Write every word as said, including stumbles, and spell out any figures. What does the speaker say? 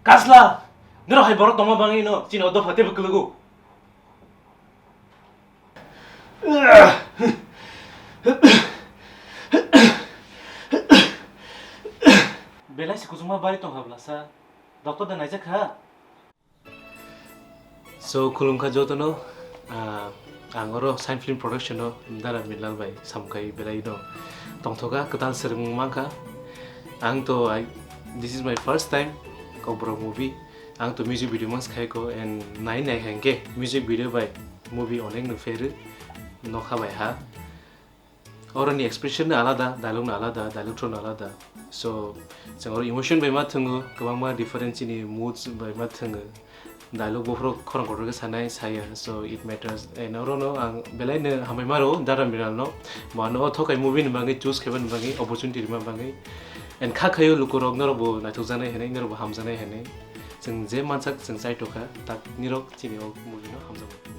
Asla! Norok hai borok tongma bangwi no chini o dopha teibo kwlwgo. Belai se kuchukma bari tongkha bwlasa. Doctor da naijak kha? So, khulumkha jotono, ah, ang oro Shine Film Production o Dara Milal bai samkhai belai no tongthoka, kwtal swrwng mankha. Ang to, I, this is my first time Kokborok movie. Ang to music video mas khai ko and nai nai hengke music video bai movie onek no pheru nokha bai ha. Oroni expression no alada, dialogue no alada, dialogue throw no alada. So, chwng oro emotion bai ma thwngo, kwbangma different chini moods bai ma thwngo. Dialogue bophro khorang kotor khe sanai saya, so it matters. And oro no ang belai no hambai maro Dara Milal no. Bo ano o thokai movie ni bagwi choose khaiba ni bagwi, opportunity rima bagwi. And kha khayo luku rok norok bo naithok janai hinwi, norok bo hamjanai hinwi. Chwng je mansak chwng chai tokha, tak nirok chini o movie no hamjakgo.